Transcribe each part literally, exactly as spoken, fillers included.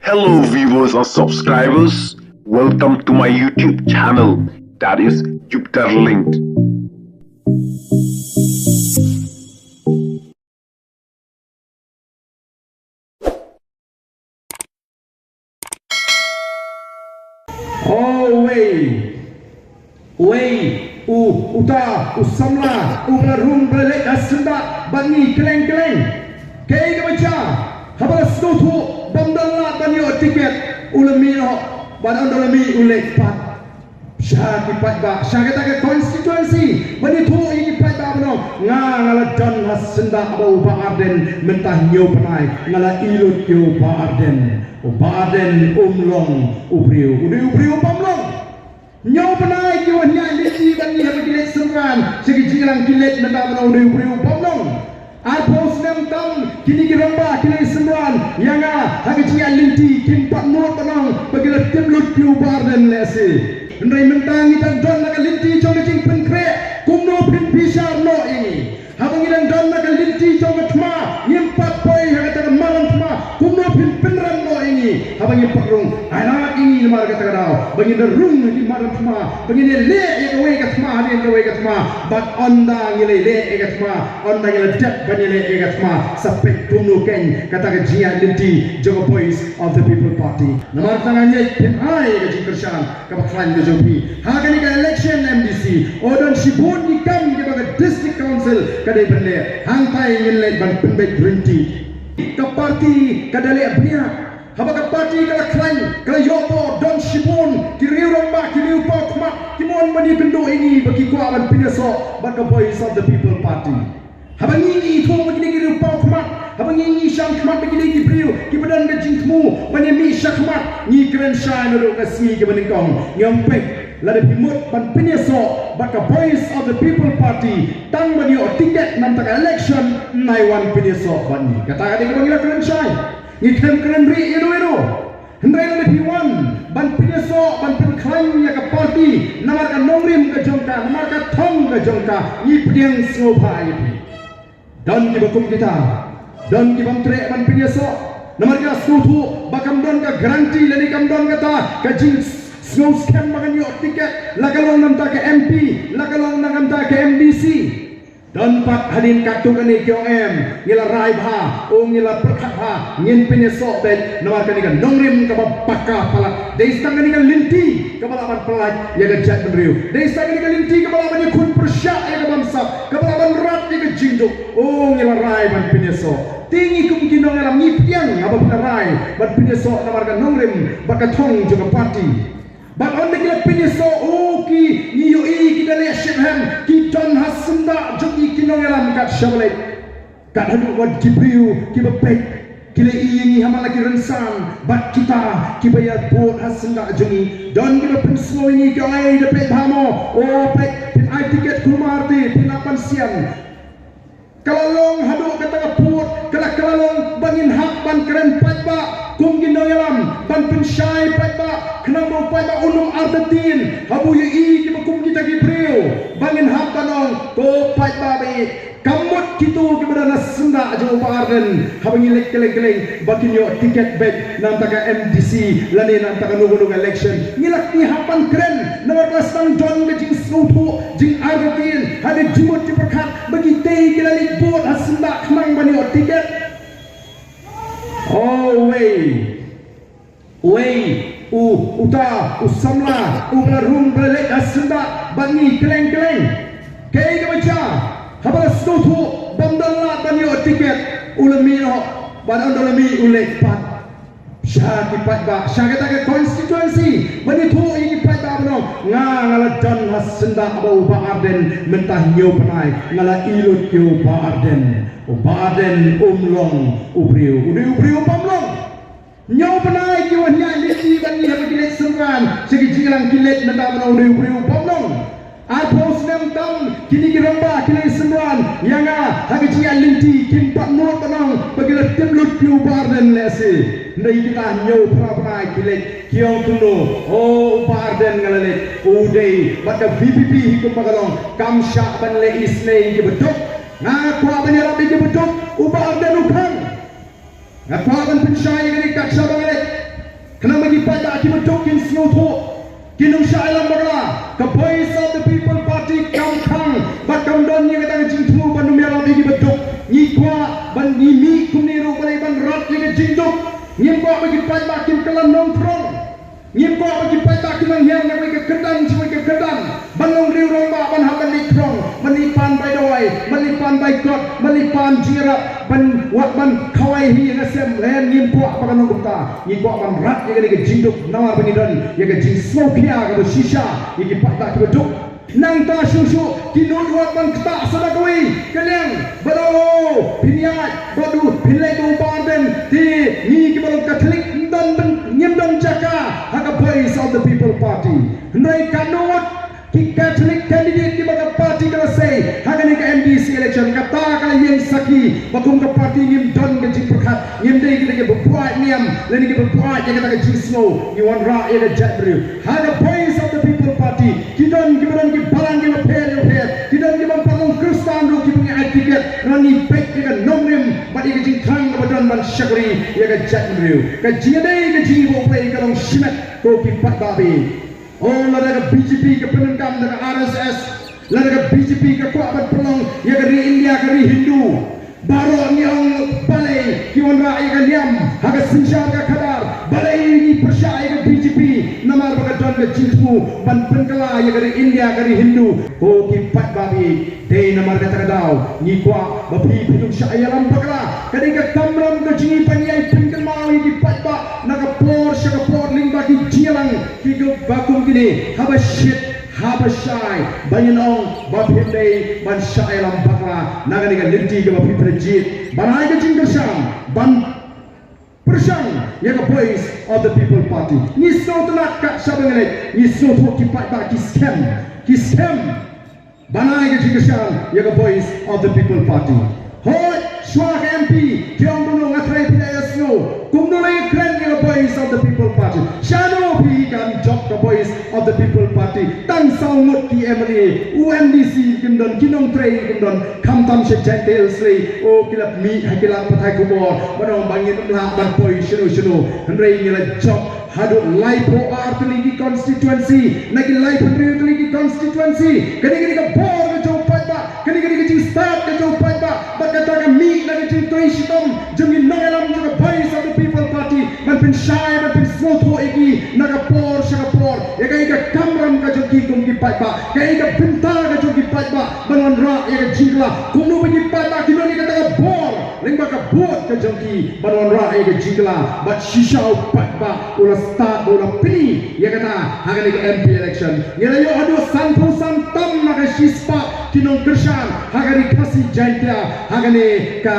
Hello, viewers and subscribers. Welcome to my YouTube channel, that is Jupiter Linked. O wei, wei, u, uta, u samla, u ba la rung ba la leit ha syndah bad ngi kylleng kylleng. Kaei kaba jia, haba la sngewthuh bym don lad ban ïoh tiket, u la mih noh, bad ynda u la mih u leit pat sha ki paidbah, sha kata ka constituency, ban ïathuh ïa ki paidbah ban ong, nga, nga la don ha syndah bad u Bah Ardent, mynta hynñiew bnai nga la ïeh lut ïa u Bah Ardent. U Bah Ardent um long u briew, u dei u briew bym long. Hynñiew bnai ki wan ïaid lynti bad ngi haba ki leit synran sha ki jingïalang, ki leit mynta ban ong u dei u briew bym long. Arphew snem tam kine ki rangbah ki leit synran ïa nga ha ka jingïaid lynti, kim pat nud ban ong ba ki la tip lut ïa u Bah Ardent lehse. Hynrei mynta ngi dang don na ka lynti jong ka jingpynkhreh, kumno phin bishar noh ïa ngi? Haba ngi dang don na ka lynti jong ka thma, ngim pat poi ha kata ka madan thma, kumno phin pynrem noh ïa ngi? Haba ngi pat rung, ai lad ïa ngi namar kata ka daw ba ngin da rung ha ki madan thma, ba ngin ïaleh ïa kawei ka thma hadien kawei ka thma. Bad ynda ngi la ïaleh ïa ka thma, ynda ngi la dep ban ïaleh ïa ka thma, sa peit kumno keiñ kata ka jingïaid lynti jong ka Voice of the People Party. Namar kata nga ngeit phin ai ïa ka jingkyrshan kaba khlaiñ ka jong phi ha kane ka election MDC. O, don shibun ki kam kiba ka District Council ka dei ban leh, hangtai ngin leit ban pynbeit ryntih. Ka party ka da leh bniah. Haba ka party ka la khlaiñ, ka la ïoh bor, don shibun ki riew rangbah, ki riew paw khmat ki mon ban ïakynduh ïa ngi ba ki kwah ban pynïasoh bad ka Voice of the People Party. Haba ngi, ngi ithuh ba ki dei ki riew paw khmat, haba ngi, ngi shah khmat ba ki dei ki briew kiba don ka jingthmu ban ïamih shakhmat, ngi kren shai naduh ka sngi kaba nyngkong, ngi ong peit, lada phi mut ban pynïasoh bad ka Voice of the People Party, tang ban ïoh tiket na kata ka election, nai wan pynïasoh bad ngi. Kata ka dei kaba ngi la kren shai. Ngi khlem kren rieh ïa no ïa no. Hynrei lada phi wan ban pynïasoh, ban pynkhlaiñ ïa ka party namar ka nongrim ka jong ka, namar ka thong ka jong ka, ngi pdiang sngewbha ïa phi. Don kiba kum kita, don ki bym treh ban pynïasoh namar ka sngewthuh ba kam don ka guarantee lane kam don kata ka jingsngewskhem ba kan ïoh tiket, la ka long na ka bynta ka MP, la ka long na ka bynta ka MDC. Don pat hadien katto katne ki ong em, ngi la rai bha, o ngi la pyrkhat bha, ngin pynïasoh beit namar kane ka nongrim kaba paka palat. Dei sa tang kane ka lynti kaba lah ban pyllait ïa ka jaitbynriew. Dei sa tang kane ka lynti kaba lah ban ïakhun pyrshah ïa ka bamsap, kaba lah ban rat ïa ka jingduk. O ngi la rai ban pynïasoh. Te ngi kum ki nongïalam ngi pdiang haba phi la rai ban pynïasoh namar ka nongrim bad ka thong jong ka party. Bad ynda ki la pynïasoh, o ki, ngi ïohi ki da leh shitrhem, ki don ha syndah jong ki, ki nongïalam kat shaba leit. Kat haduh wat ki briew kiba peit, ki la ïohi ïa ngi ha man la ki rynsan, bad kita kiba ïa bud ha syndah jong ngi. Don kiba pynsngew ïa ngi ki ong, ai da peit bha mo, o peit, phin ai tiket kumar te, phin hap ban sian. Ka la long haduh kata ka pud, ka la, ka la long ba ngin hap ban kren paidbah kum ki nongïalam, ban pynshai paidbah, khnang ba u paidbah un ym artatien haba u ïohi kiba kum kita ki briew, ba ngin hap ban ong, to paidbah ba ïeit, kam mut kito kiba don ha syndah jong u Bah Ardent haba ngi leit kylleng kylleng ba kin ïoh tiket beit na ka bynta ka MDC lane na ka bynta kano kano ka election. Ngi la, ngi hap ban kren namar ba la sdang don ka jingsngewthuh, jingartatien, ha ka jingmut jingpyrkhat ba kitei ki la leit bud ha syndah khnang ban ïoh tiket. O wei, wei, u, uta, u samla, u ba la rung ba la leit ha syndah bad ngi kylleng kylleng. Kaei kaba jia, haba la sngewthuh bym don lad ban ïoh tiket, u la mih noh, bad ynda u la mih u leit pat sha ki paidbah, sha kata ka constituency, ban ïathuh ïa ki paidbah ban ong, nga, nga la don ha syndah bad u Bah Ardent, mynta hynñiew bnai nga la ïeh lut ïa u Bah Ardent. U Bah Ardent um long u briew, u dei u briew bym long. Hynñiew bnai ki wan ïaid lynti bad ngi haba ki leit synran sha ki jingïalang, ki leit mynta ban ong u dei u briew bym long. Arphew snem tam kine ki rangbah ki leit synran ïa nga ha ka jingïaid lynti, kim pat nud ban ong ba ki la tip lut ïa u Bah Ardent lehse. Hynrei kita hynñiew phra bnai ki leit, ki ong kumno, o u Bah Ardent nga la leit, u dei bad ka VPP hi kumba ka long, kam shah ban leh isynei ïa kiba duk. Nga kwah ban ïarap ïa kiba duk, u Bah Ardent u khang. Nga kwah ban pynshai ïa kane kat shaba nga leit. Ki baduk kin sngewthuh, ki nongshah ïalam bakla, ka Voice of the People Party kam khang bad kam don ïa kata ka jingthmu ban nym ïarap ïa ki baduk. Ngi kwah ban, ngi mih kumne ruh balei? Ban rat ïa ka jingduk. Ngim kwah ba ki paidbah kin kylla nongphrong. Ngim kwah ba ki paidbah kin nang hiar na kawei ka kyrdan sha kawei ka kyrdan ban long riew rangbah, ban hap ban leit phrong, ban leit pan bai dawai, ban leit pan bai kot, ban leit pan jingïarap, ban wad ban khawai hi ïa ka sem. Lehse ngim kwah ba ka long kumta. Ngi kwah ban rat ïa kane ka jingduk namar ba ngi don ïa ka jingsngewkhia kaba shisha ïa ki paidbah ki baduk. Nangta shuh shuh ki nud wat ban ktah sa da kawei ka liang ba, oh, phin ïaid bad u, phin leit bad u Bah Ardent. Te ngi kiba long Catholic ngim don ban, ngim don jaka ha ka Voice of the People Party. Hynrei katno ngut ki Catholic candidate kiba ka party ka la sei ha kane ka M D C election? Kata ka la ïeng sakhi ba kum ka party ngim don ka jingpyrkhat, ngim dei kita kiba buaid niam lane kiba buaid ïa kata ka jingsngew. Ngi wanrah ïa ka jaitbynriew. Ha ka Voice of the People Party ki don kiba don ki balang kiba pher ïa pher, ki don kiba ym pat long Khristan ruh kiba ngi ai tiket, namar ngi peit ïa ka nongrim bad ïa ka jingthrang kaba don ban shakri ïa ka jaitbynriew. Ka jingïadei ka jingïaroh pyrshah ka long shimet ko ki paidbah. Oh, lada ka B J P ka pyndonkam da ka R S S, lada ka B J P ka kwah ban pynlong ïa ka ri India ka ri Hindu, baroh ngi ong balei ki wanrah ïa ka niam ha ka synshar ka khadar, balei ngi pyrshah ïa ka B J P, namar ba ka don ka jingthmu ban pynkylla ïa ka ri India ka ri Hindu. Ko ki paidbah, dei namar kata ka daw ngi kwah ba phi, phi nongshah ïalam bakla. Ka dei ka kamram ka jong ngi ban ïai pynkynmaw ïa ki paidbah na ka por sha ka por lyngba ki jingïalang kiba kum kine, haba shit haba shai, ba ngin ong ba phim dei ban shah ïalam bakla na kane ka lynti kaba phi pynjied ban ai ka jingkyrshan ban pyrshang ïa ka Voice of the People Party. Ngi sngewtynnat kat shaba ngi leit, ngi sngewthuh ki paidbah ki skhem, ki skhem ban ai ka jingkyrshan ïa ka Voice of the People Party. Hooid, shuwa ka M P ki ong kumno, nga tharai phi la ïohsngew kumno la ïakren ïa ka Voice of the People Party. Shano phi kan jop ka Voice of the People Party? Tang saw ngut ki M L A, u M D C kim don, ki nongtrei kim don, khamtam sha Jaintia Hills Lei, oh, ki la mih ha ki lad pathai khubor ban ong ba ngin ym lah ban poi shano shano. Hynrei ngi la jop haduh laiphew ar tylli ki constituency na ki laiphew hynriew tylli ki constituency. Kane, kane ka bor ka jong u paidbah, kane, kane ka jingstad ka jong u paidbah, bad kata ka mih na ka jingtrei shitom jong ki nongïalam jong ka Voice of the People Party ban pynshai, ban pynsngewthuh ïa ki na ka por sha ka por ïa kaei ka kamram ka jong ki kum ki paidbah, kaei ka bynta ka jong ki paidbah ban wanrah ïa ka jingkylla. Kumno ba ki paidbah ki don ïa kata ka bor lyngba ka vote ka jong ki ban wanrah ïa ka jingkylla. Bad shisha u paidbah u la stad, u la pyni ïa kata ha kane ka M P election. Ngi la ïoh haduh sanphew san tam na ka shispah ki nongkyrshan ha ka Ri Khasi Jaiñtia ha kane ka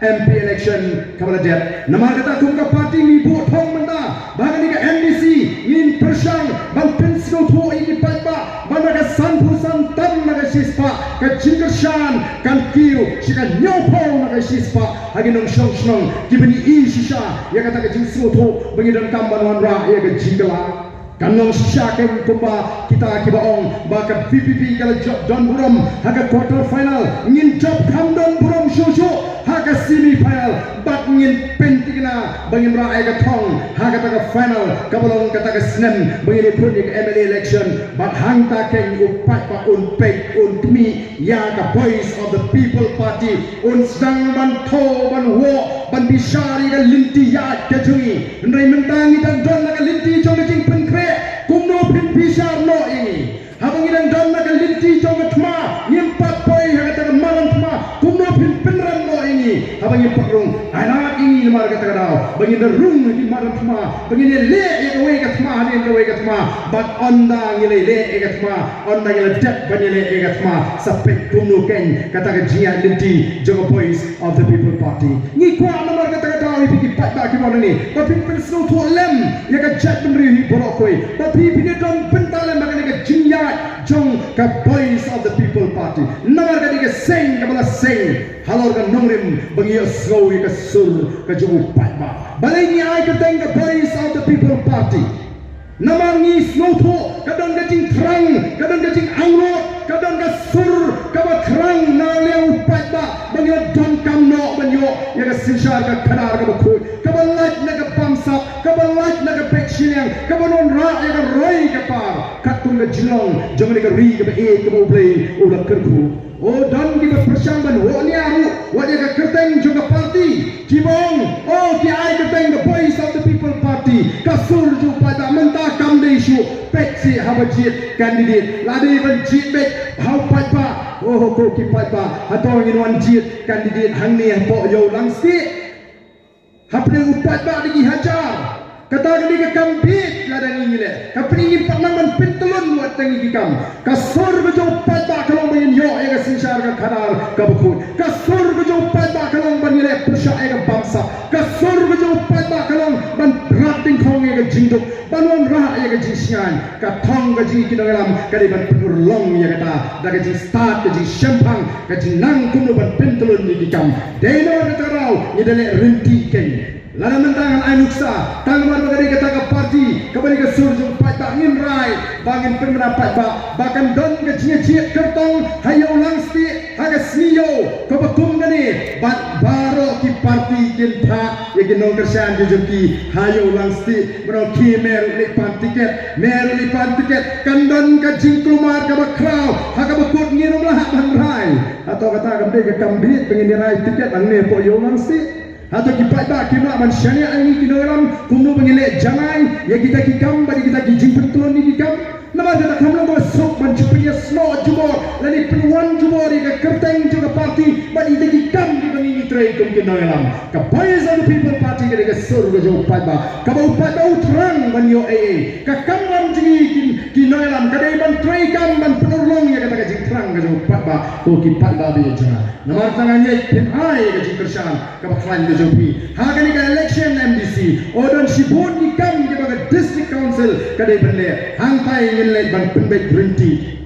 M P election kaba la dep. Namar kata kum ka party ngi buh thong mynta ba ha kane ka M D C ngin pyrshang ban pynsngewthuh ïa ki paidbah ba na ka sanphew san tam na ka shispah ka jingkyrshan kan kiew sha ka hynñiewphew na ka shispah ha ki nongshong shnong kiba ngi i shisha ïa kata ka jingsngewthuh ba ngi donkam ban wanrah ïa ka jingkylla. Kan long shisha kein kumba kita kiba ong ba ka V P P ka la jop don burom ha ka quarter final, ngin jop kham don burom shuh shuh ha ka semi final. Bad ngin pynthikna ba ngin rah ïa ka thong ha kata ka final kaba long kata ka snem ba ngin ïakhun ïa ka M L A election. Bad hangta kein u paidbah un peit, un khmih ïa ka Voice of the People Party, un sdang ban thew, ban wad, ban bishar ïa ka lynti ïaid ka jong ngi. Hynrei mynta ngi dang don na ka lynti jong ka jingpynkhreh, kumno phin bishar noh ïa ngi? Haba ngi dang don na ka lynti jong ka thma, ngim pat poi ha kata ka madan thma, kumno phin pynrem noh ïa ngi? Haba ngim pat rung, ai lad ïa ngi namar kata ka daw ba ngin da rung ha ki madan thma, ba ngin ïaleh ïa kawei ka thma hadien kawei ka thma. Bad ynda ngi la ïaleh ïa ka thma, ynda ngi la dep ban ïaleh ïa ka thma, sa peit kumno kein kata ka jingïaid lynti jong ka Voice of the People Party. Ngi kwah namar kata ka daw ïa phi ki paidbah kiba wan hangne ba phin pynsngewthuh lem ïa ka jaitbynriew hi baroh kawei, ba phi, phin ïadon bynta lem ha kane ka jingïaid jong ka Voice of the People Party. Namar ka dei ka seng kaba la seng halor ka nongrim ba ngi ïohsngew ïa ka sur ka jong u paidbah. Balei ngi ai kyrteng ka Voice of the People Party? Namar ngi sngewthuh ka don ka jingthrang, ka don ka jingangnud, ka don ka sur kaba thrang na liang u paidbah ba ngi la donkam noh ban ïoh ïa ka synshar ka khadar kaba khuid, kaba lait na ka bam sap, kaba lait na ka peit shiliang, kaba wanrah ïa ka roi ka par, katkum ka jinglong jong kane ka ri kaba ïeit kaba U Blei u la kyrkhu. O don kiba pyrshang ban wad nia ruh wat ïa ka kyrteng jong ka party, kiba ong, o ki ai kyrteng The Voice of the People Party. Ka sur jong u paidbah mynta kam dei shuh, peit seh haba jied candidate, la dei ban jied beit ha u paidbah. O ko ki paidbah, hato ngin wan jied candidate hangne hapoh Ïew Langstieh? Hapdeng u paidbah da ki hajar. Kata ka dei ka kam beit lada ngi ngi leh. Ka pynïaid pat nang ban pyntlun wat tang ki kam. Ka sur ka jong u paidbah ka long ba ngin ïoh ïa ka synshar ka khadar kaba khuid. Ka sur ka jong u paidbah ka long ban ïaleh pyrshah ïa ka bamsap. Ka sur ka jong u paidbah ka long ban rat dyngkhong ïa ka jingduk, ban wanrah ïa ka jingshngaiñ. Ka thong ka jong ngi ki nongïalam ka dei ban pynurlong ïa kata da ka jingstad, ka jingshemphang, ka jingnang kumno ban pyntlun ïa ki kam. Dei na kata ka daw ngi da leh rynti keiñ. Lada mynta ngan ai nuksa, tang namar ba ka dei kata ka party kaba dei ka sur jong u paidbah, ngin rai ba ngin pynbna paidbah ba kan don ka jingïajied kyrtong ha Ïew Langstieh ha ka sngi Ïew kaba kum kane, bad baroh ki party kin phah ïa ki nongkyrshan jong ki ha Ïew Langstieh. Baroh ki, me ruh leit pan tiket, me ruh leit pan tiket, kan don ka jingkulmar kaba khraw ha kaba kut, ngin ym lah ban rai. Hato kata kam dei ka kam beit ba ngin rai tiket hangne hapoh Ïew Langstieh? Hato ki paidbah kim lah ban shaniah ïa ngi ki nongïalam kumno ba ngin leh janai ïa kita ki kam bad ïa kita ki jingpyntlun ïa ki kam? Namar kata kam long kaba suk ban shu pynïasnoh jubor lane pynwan jubor ïa ka kyrteng jong ka party bad ïa kita ki kam kiba ngi ngi trei kum ki nongïalam. Ka Voice of the People Party ka dei ka sur ka jong u paidbah, kaba u paidbah u thrang ban ïoh ei ei. Ka kamram jong ngi ki, ki nongïalam ka dei ban trei kam ban pynurlong ïa kata ka jingthrang ka jong u paidbah. Ko ki paidbah ba ïeit jong nga, namar kata ngan ïai pynai ïa ka jingkyrshan kaba khlaiñ ka jong phi. Ha kane ka election M D C, o don shibun ki kam kiba ka District Council ka dei ban leh. Hangtai ngin leit ban pynbeit rynti.